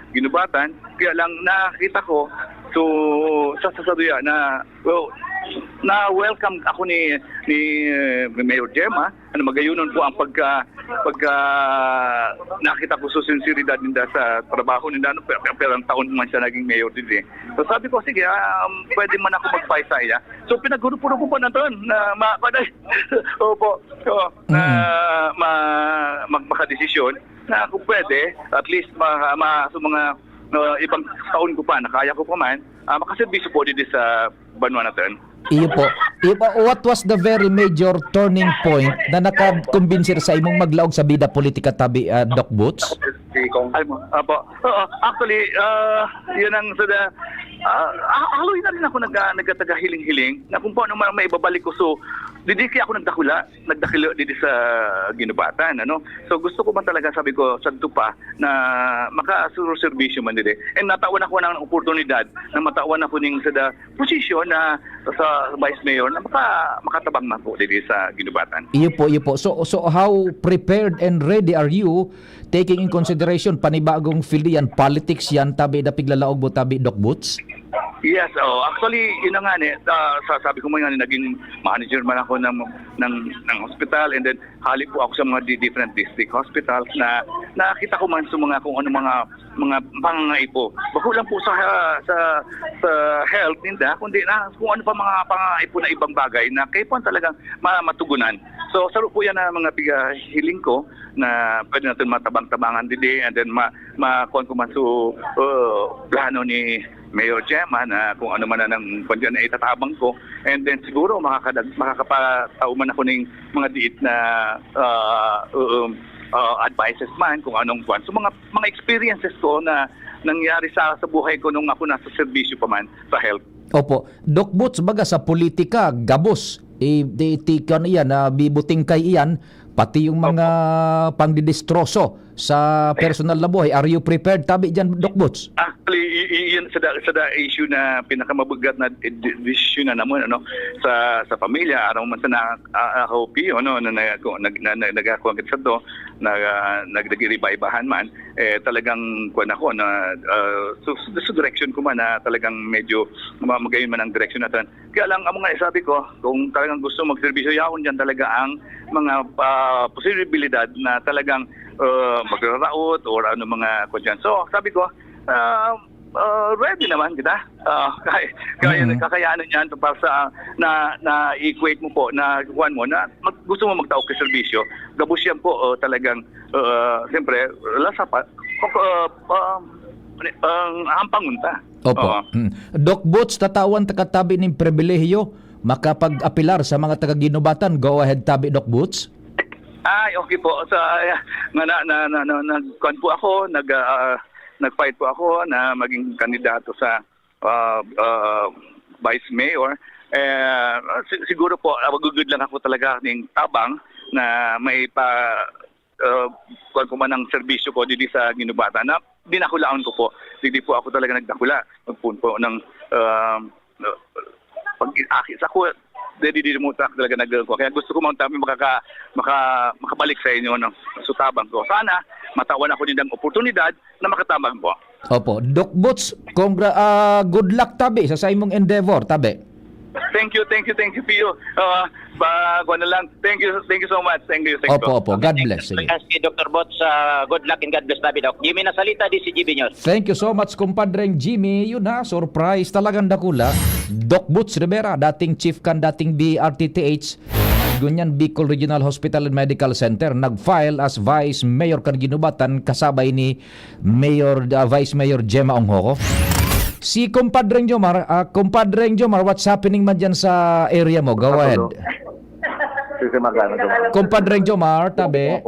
ginubatan, kaya lang nakita ko so sa sasaduya na well, na welcome ako ni ni eh, Mayor Gemma, ano magayunon po ang pagka pagka nakita ko sa sinseridad ninda sa trabaho ninda, ano, pero, pero ang taon man siya naging mayor din eh. So sabi ko, sige, um, pwede man ako magpaisa iya. So pinagurupuro ko po na ton na ma, opo, so, na ma, mag, makadesisyon na kung pwede, at least ma, ma, sa mga uh, ibang taon ko pa, na kaya ko pa man, uh, makaservisyo po dito sa banwa natin. Iyo po. Iyo po, what was the very major turning point na nakakumbinsi sa imong maglaog sa bida politika tabi, ah, Doc Boots? Ay mo, apo. Oo, actually, uh, yun ang sa uh, actually na rin ako nag, nagtataga hiling-hiling na kung paano man maibabalik ko so Didi kaya ako nagdakula, nagdakula didi sa Ginubatan, ano. So, gusto ko man talaga, sabi ko, sadto pa na makaserbisyo man didi. And natawan ako ng oportunidad na matawan ako ning sa da-, posisyon na sa vice mayor na maka-, makatabang man po didi sa Ginubatan. Iyo po, iyo po. So, so how prepared and ready are you, taking in consideration, panibagong field yan, politics yan, tabi na piglalaog mo, tabi, Doc Boots? Yes, oh, actually, yun na nga ni, ah, sa-, sabi ko man nga ni, naging manager man ako ng, ng, ng hospital, and then hali po ako sa mga di-, different district hospitals na nakita ko man sa mga kung ano mga, mga pangangaipo. Bako lang po sa, sa, sa health ninda, kundi na kung ano pa mga pangangaipo na ibang bagay na kayo po ang talagang ma-, matugunan. So, saro po yan na mga pigahiling ko na pwede natin matabang-tabangan didi, and then ma-, ma-, kuwan ko man so, uh, plano ni Mayor Gemma na kung ano man ang kuwan dyan ay itatabang ko. And then siguro makakadag-, makakapatao man ako ning mga diit na, ah, um, ah, advices man kung anong kuwan. So, mga, mga experiences ko na nangyari sa, sa buhay ko nung ako nasa serbisyo pa man sa health. Opo. Doc Boots, baga sa politika, gabos. I-, i-, ti-, kuwan iyan, ah, bibutingkay iyan, pati yung mga Opo. pangdidistroso sa personal na buhay. Are you prepared? Tabi dyan, Doc Boots. Actually, i-, i-, yun sa da-, sa da issue na pinakamabigat na de-, de-, desisyon na naman, ano, sa, sa pamilya, araw man sa na, ah, ako, Pio, ano, na, na, nag-, na, na, nag-ako agad sa to, na, ah, nag-, nag-revivahan man, eh, talagang, kuwan ako, na, ah, so, so, sa direction ko man na talagang medyo ma-, magayon man ang direction natin. Kaya lang, ang mga sabi ko, kung talagang gusto magserbisyo, yaon dyan talaga ang mga, ah, posibilidad na talagang, ah, magraraot or ano mga kwan dyan. So, sabi ko, ah, ah, ready naman kita. Ah, kaya, kaya Mm. kakayanan yan para sa na, na-equate mo po, na kuwan mo, na mag-, gusto mo magtao ka serbisyo, gabos yan po, oh, talagang, ah, siyempre, lasa pa, ah, ah, ang hampangon ta. Opo. Oo. Hmm. Doc Boots, tatawan ta ka tabi nin pribilehiyo makapag-apelar sa mga taga-Ginubatan. Go ahead, tabi, Doc Boots. Ay, okay po. Sa, ah, nga na, na, na, na, nag-, kuwan po ako, nag, ah, nag-fight po ako na maging kandidato sa, ah, ah, vice mayor. Eh, si-, siguro po, ah, magugud lang ako talaga ning tabang na may pa, ah, kuwan ko man ang serbisyo ko didi sa Ginubatan na dinakulaon ko po. Didi po ako talaga nagdakula. Magpuon po ng, ah, pag-akis ako, didi, didi mo ta-, talaga nag-, kaya gusto ko man tabi makaka-, maka-, makabalik sa inyo, no? Sutabang ko. Sana, matawan ako nindang oportunidad na makatabang po. Opo. Doc Boots, congra-, ah, good luck tabi sa, sa imong endeavor, tabi. Thank you, thank you, thank you, Pio. Ah, ba, kuwan na lang. Thank you, thank you so much. Thank you, thank you. Opo, opo. God bless. Sige. Thank you, Doctor Boots. Ah, good luck and God bless, tabi, Doc. Jimmy Nasalita, D C G B News. Thank you so much, kumpadreng Jimmy. Yun ha, surprise talagang dakula. Doc Boots Rivera, dating chief kan dating B R T T H, ngunyan Bicol Regional Hospital and Medical Center, nag-file as Vice Mayor kan Ginubatan, kasabay ni Mayor, ah, Vice Mayor Gemma Onghoco. Si Kumpadreng Jomar, ah, Kumpadreng Jomar, what's happening man dyan sa area mo? Go ahead. Sisi magana, Jomar. Kumpadreng Jomar, tabi.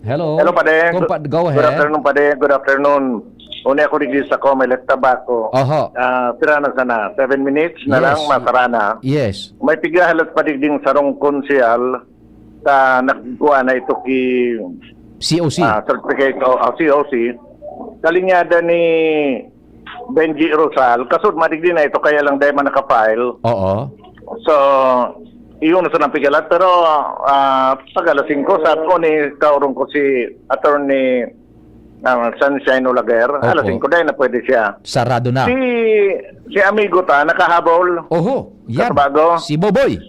Hello. Hello, Padeng. Kumpad-, go ahead. Good afternoon, Padeng. Good afternoon. Uni ako digdi sa Comelec, Tabaco. Oho. Ah, sira na sana. Seven minutes na Yes. lang, masara na. Yes. May pigahalat pa digding sarong konsehal ta nagkuha na ito ki C O C. Ah, certificate o, ah, C O C. Kalinyada ni Benji Rosal, kasud madigdi na ito, kaya lang dahil man naka-file. Oo. So, iyon sa nang pigalat, pero, ah, pag alas singko, sa ako ni kaurong ko si Attorney, ah, Sunshine Olaguer, Opo. alas singko dahil na pwede siya. Sarado na. Si, si amigo ta, nakahabol. Oho, yan. Katabago. Si Boboy.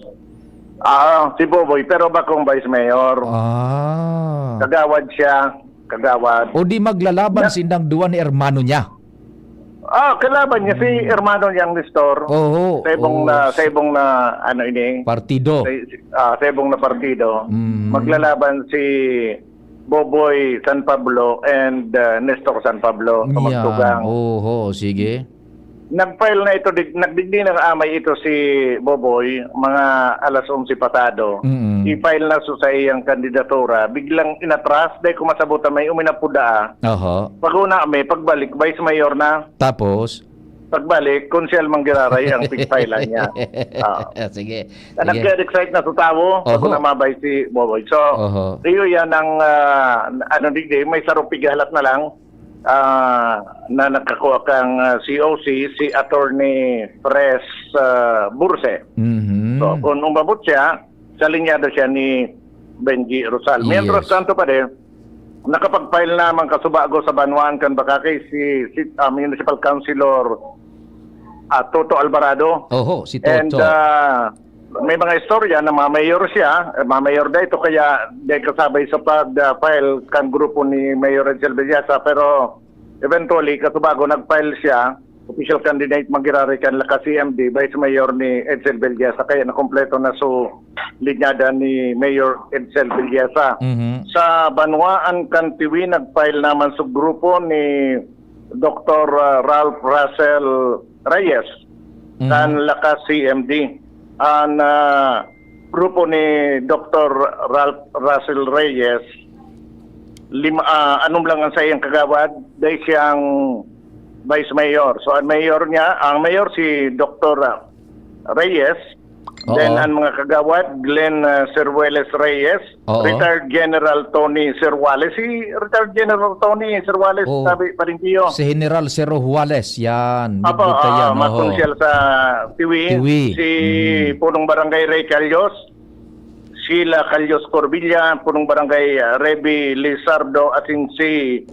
Ah, si Boboy, pero bakong vice mayor. Ah. Kagawad siya, kagawad. O di maglalaban Na- sindang duwa ni hermano niya? Ah, kalaban niya si Hmm. Hermano niyang Nestor. Oho, Sa ibong oo. na, sa ibong na, ano ini? Partido. Sa, ah, sa ibong na partido. Hmm. Maglalaban si Boboy San Pablo and, ah, Nestor San Pablo sa Yeah. Magtugang. Oho, sige. Nag-file na ito, dig-, nagdigdi ng amay ito si Boboy, mga alas onse pasado. Mm. I-file na so sa iyang kandidatura. Biglang inatras, dahil kung masabot na may uminapuda, Aha. pag-una may pagbalik, vice mayor na. Tapos? Pagbalik, Konsehal Manggiraray ang pigpailan niya. Ah. Sige. Sige. Nag-excite na sa tawo, Oho. Ako na mabay si Boboy. So, Oho. Iyo yan ang, ah, ano, digdi, may sarong pighalat na lang, ah, na nagkakua kang, ah, C O C, si Attorney Pres, ah, Burse. Mhm. So, kung umabot siya, sa linyada siya ni Benji Rosal. Mientras Yes. tanto pa din, nakapag-file naman kasubago sa banwaan kan Bacacay si, si, ah, Municipal Councilor, ah, Toto Alvarado. Oho, si And, Toto. ah, may mga istorya na mga mayor siya, eh, mga mayor na ito, kaya di kasabay sa pag-file kan grupo ni Mayor Edsel Villasa, pero eventually, kasubago nag-file siya, official candidate manggiraray kan Lakas C M D, Vice Mayor ni Edsel Villasa, kaya nakompleto na so linyada ni Mayor Edsel Villasa. Mhm. Sa banwaan kan Tiwi, nag-file naman sa grupo ni Doktor, ah, Ralph Russell Reyes Mhm. kan Lakas C M D. Ang, ah, grupo ni Doktor Ralph Russell Reyes, lima, ah, anom lang ang saiyang kagawad, dahil siyang vice mayor. So, ang mayor niya, ang mayor si Doktor Reyes, Oo. Then, ang mga kagawad, Glenn, ah, Serueles Reyes, Oo. Retired General Tony Seruales. Si Retired General Tony Seruales, Oo. sabi, Parintiyo. Si General Seruales, yan. Apo, Bibitayan, ah, oho. Makonsyal sa Tiwi. Tiwi. Si Mm. Punong Barangay Ray Calyos, Sheila Calyos Corbilla, Punong Barangay, ah, Reby Lizardo, asin si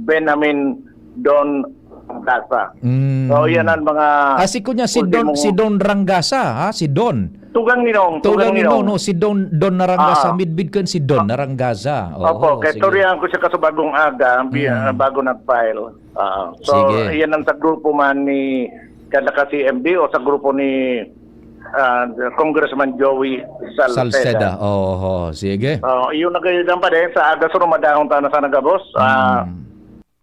Benjamin Don Rangasa. Mm. So, yan ang mga Ah, si kunya si Don, ultimong si Don Rangasa, ha? Si Don. Tugang ni Nong, Tugang tugang ni ni Nong, Nong. no? Si Don, Don Narangasa. Ah. Midbid kan si Don Ah. Narangasa. Oo, Opo, kay sige. Torian ko siya kasubagong aga, bi-, Mm. ah, bago nag-file. Ah, so, Sige. yan ang sa grupo man ni kada ka C M D o sa grupo ni, ah, Congressman Joey Salceda. Salceda. Oho, sige. Oh, yun na kayo dyan pa din. Sa aga, surumadahon ta na sana gabos. Ah, Mm.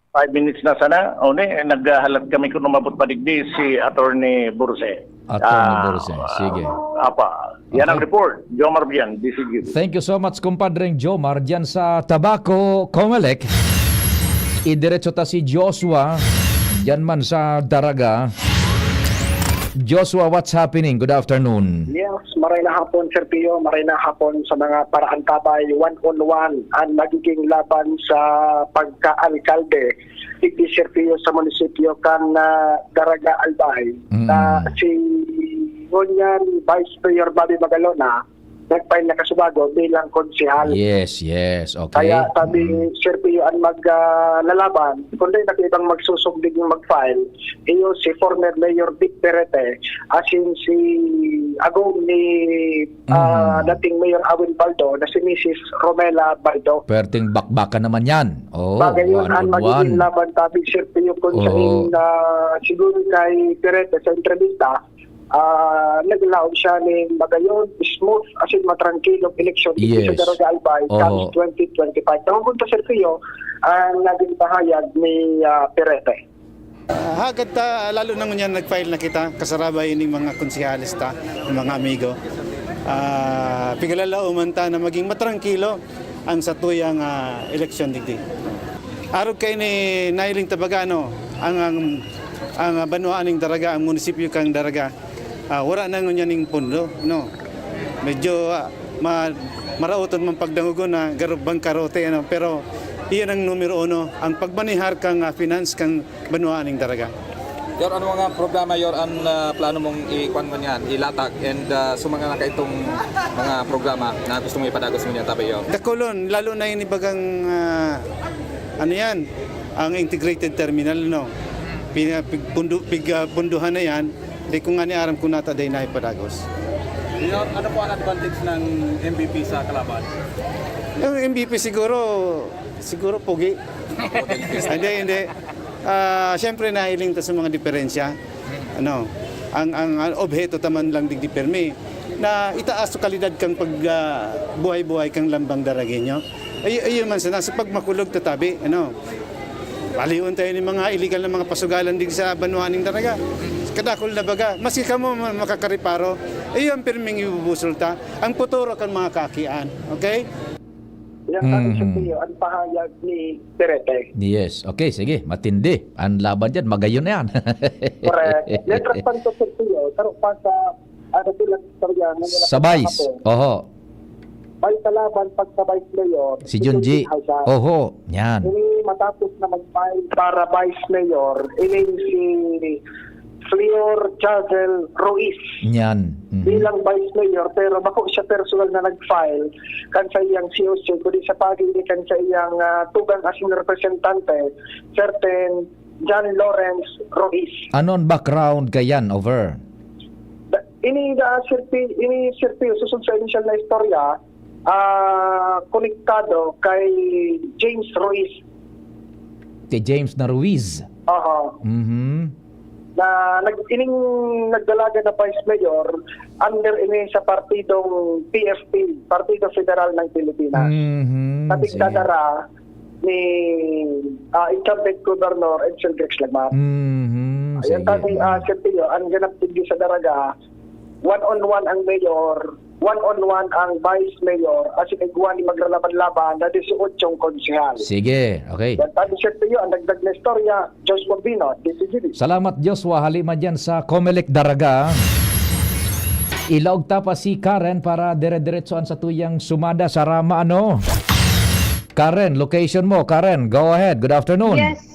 Five minutes na sana. O, ni, naghahalat kami kung umabot pa digdi si Attorney Burse. Attorney Ah, Burse, sige. Apa, yan ang Okay. report. Jomar Bian, D C G. Thank you so much, kumpadreng Jomar, dyan sa Tabaco, Comelec. Idiretso ta si Joshua, dyan man sa Daraga. Joshua, what's happening? Good afternoon. Yes, maray na hapon, Sir Pio. Maray na hapon sa mga paraantabay. One on one ang magiging laban sa pagka-alkalde digdi, Sir Pio, sa munisipyo kan, ah, Daraga, Albay. Mm. Na si ngunyan Vice Mayor Bobby Magalona nag-file na kasubago bilang konsehal. Yes, yes. Okay. Kaya sabi, Mm. Sir Pio, ang mag, ah, lalaban, kundi na ibang magsusugdig yung mag-file, iyo si former Mayor Vic Perete, asin si agom ni, ah, Mm. dating Mayor Awin Baldo na si Misis Romela Baldo. Perting bakbakan naman yan. Oo, Bagay yun, one ang on magiging one. laban tabi, Sir Pio, kung sa Oo. in, ah, siguro kay Perete sa entrevista, ah, naglaom siya nin magayon, smooth, asin matrangkilong eleksyon dito sa Yes. Daraga Albay, Oho. comes twenty twenty-five. Tawag ko, Sir Pio, ang naging pahayag ni, ah, Perete. Ah, hagad ta, lalo na ngunyan nag-file na kita, kasarabay ining mga konsehales ta, mga amigo. Ah, pigalalaoman ta na maging matrangkilo ang satuyang, ah, eleksyon digdi. Arog kaini, nailing ta baga, ano, ang, ang, ang banwaan ning Daraga, ang munisipyo kang Daraga, ah, wala na ngunyan ning pondo, no? Medyo, ah, ma-, maraoton man pagdangogon na garo-, bangkarote, ano? Pero iyan ang numero uno, ang pagmanehar kang, ah, finance kang banwaan ning Daraga. Yor, ano mga programa, Yor, ang, ah, plano mong ikuan mo niyan, ilatag, and, ah, sa mga nakaitong mga programa na gusto mong ipadagos mo niyan, tabi, Yor? Dakulon, lalo na ini bagang, ah, ano yan, ang integrated terminal, no? Pina-, pig-, pundu-, pig-, ah, punduhan na yan, di ko nga ni aram kung nata day na ipadagos. Yor, ano po ang advantage ng M V P sa kalaban? Ang M V P siguro, siguro pogi. Hindi, hindi. Ah, siyempre, nahiling ta sa mga diferensya. Ano, ang, ang, ang obheto ta man lang digdi permi na itaas sa kalidad kang pag, ah, buhay-buhay kang lambang Daragueño. Ay, ayun man sana, sa pagmakulog ta tabi, ano, palion tayo ng mga illegal na mga pasugalan digdi sa banwa ning Daraga. Kadakol na baga, maski kamo ma-, makakareparo, ayun ang pirming ibubusol ta. Ang puturo kan mga kakian, okay? Yan, sabi, Sir Pio, ang pahayag ni Perete. Yes. Okay, sige. Matindi. Ang laban dyan, magayon na yan. Correct. Letras Santos, Sir Pio, taro pa sa, ano, bilang istorya, ngayon Sa na Vice. Kahapon. Oho. May kalaban pag sa Vice Mayor, Si si Junji. Junji Haysat. Oho. Yan. Ini matapos na mag-file para Vice Mayor, ini si Flor Javel Ruiz. Yan. Mhm. Bilang Vice Mayor, pero bako siya personal na nag-file kan sa iyang C O C, kundi sa pagiging kan sa iyang, ah, tugang asin representante, certain John Lawrence Ruiz. Ano ang background kay Jan over? Da-, ini da, Sir P-, ini, Sir Pio, susod sa initial na istorya, ah, konektado kay James Ruiz. Kay James na Ruiz. Aha. Mhm. Na nag-, ining nagdalagan na Vice Mayor under ini sa partidong P F P, Partido Federal ng Pilipinas. Mhm. Sa Sige. pagdadara ni, ah, incumbent Governor Edsel Grex Lagman. Mhm. Ayan, Sige. sabi, ah, Sir Pio, ang ganap digdi sa Daraga, one on one ang mayor, one on one ang vice mayor, asin igwa ni maglalaban-laban na dieciocho konsehal. Sige, okay. Yan, sabi, Sir Pio, ang dagdag na istorya, Joshua Bino, D C G B. Salamat, Joshua. Halima dyan sa Comelec Daraga. Ilaog ta pa si Karen para dire-diretsoan sa tuyang sumada sa Rama, ano? Karen, location mo. Karen, go ahead. Good afternoon. Yes.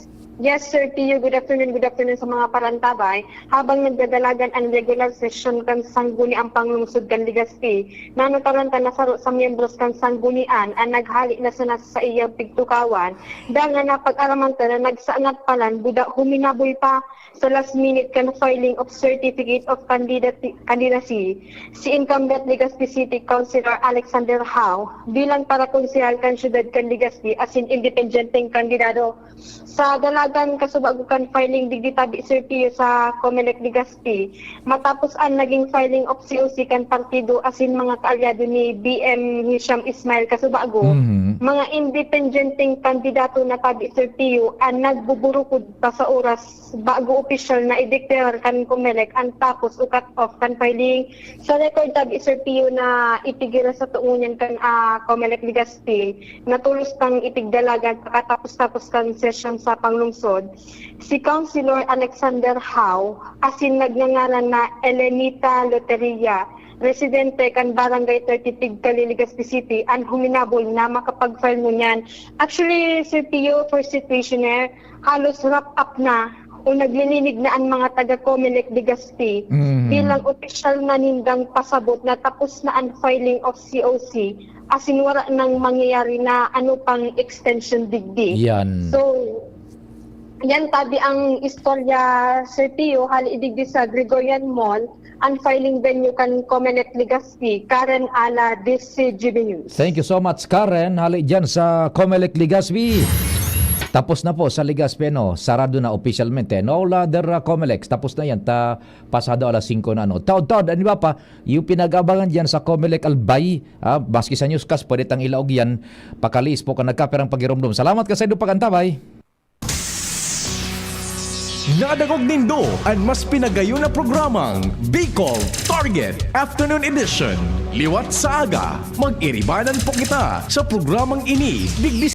Yes, Sir Pio. Good afternoon. Good afternoon sa mga parantabay. Habang nagdadalagan ang regular session kan Sangguniang Panglungsod kan Legazpi, nanataran ta na saro sa miyembros kan Sanggunian an naghali na sana sa iyang pigtukawan, dangan napag-araman ta na nagsangat palan buda huminabol pa sa last minute kan filing of Certificate of Candidati-, Candidacy si incumbent Legazpi City Councilor Alexander Hao bilang parakonsehal kan siyudad kan Legazpi asin independenteng kandidado. Sa dalagan kasubago kan filing digdi tabi, Sir Pio, sa Comelec Legazpi, matapos an naging filing of C O C kan partido asin mga kaalyado ni B M Hisham Ismail kasubago, Mhm. mga independenteng kandidato na tabi, Sir Pio, an nagbuburukod pa sa oras bago opisyal na ideklara kan Comelec an tapos o cut-off kan filing. Sa record tabi, Sir Pio, na itigil sa tungo niyan kan, ah, Comelec Legazpi, na tolos tang itigdalagan pakatapos-tapos kan sesyon sa panglungsod, si Councilor Alexander Hao, asin nagngangaran na Elenita Loteria, residente kan Barangay thirty-three, Legazpi City, an huminabol na makapag-file ngunyan. Actually, Sir Pio, for situationer, halos wrap up na o naglilinig na an mga taga Comelec Legazpi Mhm. bilang opisyal na nindang pasabot na tapos na an filing of C O C, asin wara nang mangyayari na ano pang extension digdi. Yan. So, yan tabi ang istorya, Sir Pio, hali digdi sa Gregorian Mall, an filing venue kan Comelec Legazpi, Karen Ala, D C G B News. Thank you so much, Karen. Hali dyan sa Comelec Legazpi. Tapos na po sa Legazpi, no? Sarado na opisyalmente. No ladder, uh, Comelec. Tapos na yan. Ta, pasado alas singko na, no? Taod-taod, ano ba pa? Yung pinag-abangan dyan sa Comelec Albay, ah, maski sa newscast, pwede tang ilaog yan. Pakaliis po ka nagkaperang pagiromdom. Salamat ka sa inyong pag-antabay. Nadangog nindo an mas pinagayon na programang Bicol Target Afternoon Edition. Liwat sa aga, mag-iribanan po kita sa programang ini digdi